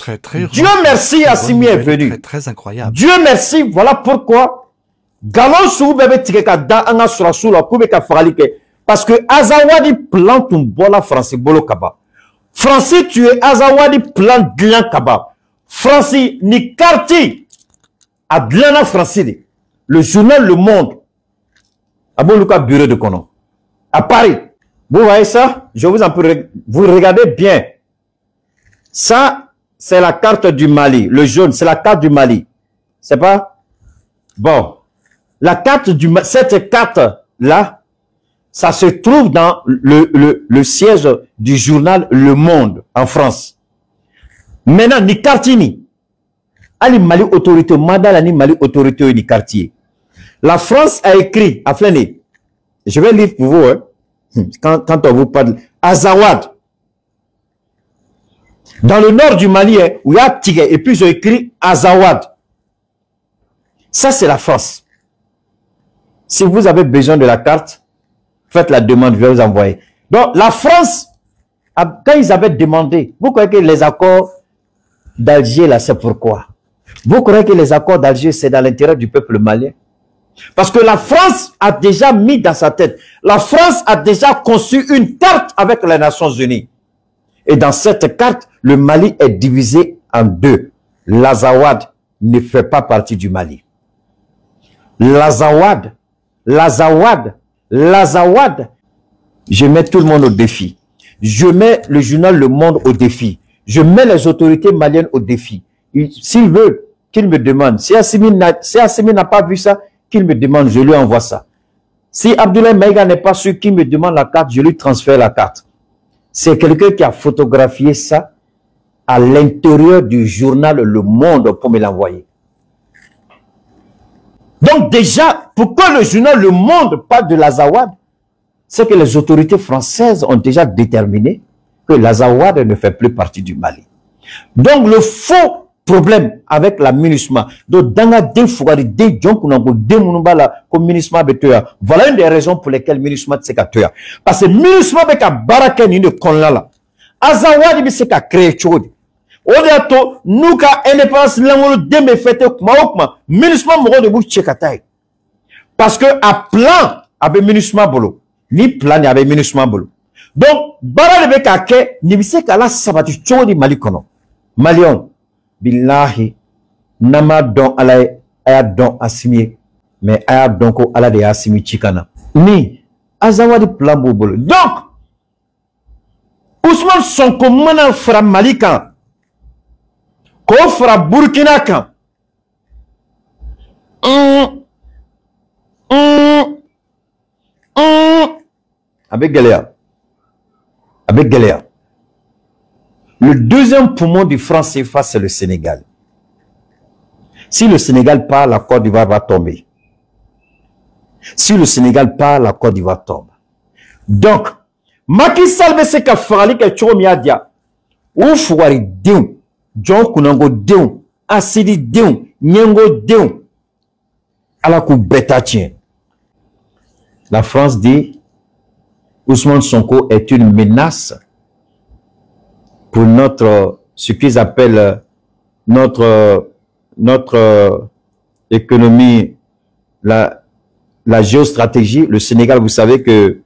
Très, très urgent. Dieu merci, Une bonne Assimi est nouvelle venu. Très, très incroyable. Dieu merci, voilà pourquoi galon sugu bɛɛ bɛ tigɛ ka da an ka sɔrɔsiw la k'u bɛ ka fagali kɛ. Parce que Azawadi plan tun bɔla Faransi bolo ka ban. Faransi tun ye Azawadi plan dilan ka ban. Faransi ni carte a dilanna Faransi de. Le journal Le Monde a b'olu ka bureau de kɔnɔ à Paris. Vous voyez ça? Je vous en prie, vous regardez bien. Ça, c'est la carte du Mali. Le jaune, c'est la carte du Mali. C'est pas? Bon. La carte du cette carte-là, ça se trouve dans le siège du journal Le Monde en France. Maintenant, ni quartier ni. Ali Mali autorité, Madala ni Mali autorité ni quartier. La France a écrit, à Flanné, je vais lire pour vous, hein, quand on vous parle, Azawad. Dans le nord du Mali, hein, où il y a Tigre, et puis j'ai écrit Azawad. Ça, c'est la France. Si vous avez besoin de la carte, faites la demande, je vais vous envoyer. Donc, la France, quand ils avaient demandé, vous croyez que les accords d'Alger, là, c'est pourquoi? Vous croyez que les accords d'Alger, c'est dans l'intérêt du peuple malien? Parce que la France a déjà mis dans sa tête, la France a déjà conçu une carte avec les Nations Unies. Et dans cette carte, le Mali est divisé en deux. L'Azawad ne fait pas partie du Mali. L'Azawad, l'Azawad, l'Azawad. Je mets tout le monde au défi. Je mets le journal Le Monde au défi. Je mets les autorités maliennes au défi. S'ils veulent, qu'ils me demandent. Si Assimi n'a pas vu ça, qu'il me demande, je lui envoie ça. Si Abdoulaye Maïga n'est pas sûr qu'il me demande la carte, je lui transfère la carte. C'est quelqu'un qui a photographié ça à l'intérieur du journal Le Monde pour me l'envoyer. Donc déjà, pourquoi le journal Le Monde parle de l'Azawad? C'est que les autorités françaises ont déjà déterminé que l'Azawad ne fait plus partie du Mali. Donc le faux problème avec la MINUSMA. Donc, dans la voilà une des raisons pour lesquelles MINUSMA tse ka toya. Parce que MINUSMA be ka baraka ni de konla la. Azawad bi se ka créer cogo di. O de y'a to n'u ka indépendance langolo den bɛ fêter kuma o kuma, MINUSMA mɔgɔw de b'u cɛ ka taa yen. Parce que a plan a bɛ MINUSMA bolo. Ni plan ni a bɛ MINUSMA bolo. Donc, baara de bɛ ka kɛ nin bɛ se ka la sabati cogo di Mali kɔnɔ. Maliyɛnw, billahi, n'an m'a dɔn Ala ye, a y'a dɔn Assimi ye, mais a y'a dɔn ko Ala de y'a Assimi ci ka na. Ni Azawadi plan b'u bolo. Donc, Ousmane Sonko mana fara Mali kan, k'o fara Burkina kan, a bɛ gɛlɛya, a bɛ gɛlɛya. Le deuxième poumon du franc CFA, c'est le Sénégal. Si le Sénégal part, la Côte d'Ivoire va tomber. Si le Sénégal part, la Côte d'Ivoire tombe. Donc, Macky Sall bɛ se ka fagali kɛ cogo min y'a diya. U fugari denw, jɔn kunnango denw, asidi denw, ɲɛngo denw, Ala k'u bɛɛ ta tiɲɛ. La France dit, Ousmane Sonko est une menace pour notre, ce qu'ils appellent notre économie, la géostratégie. Le Sénégal, vous savez que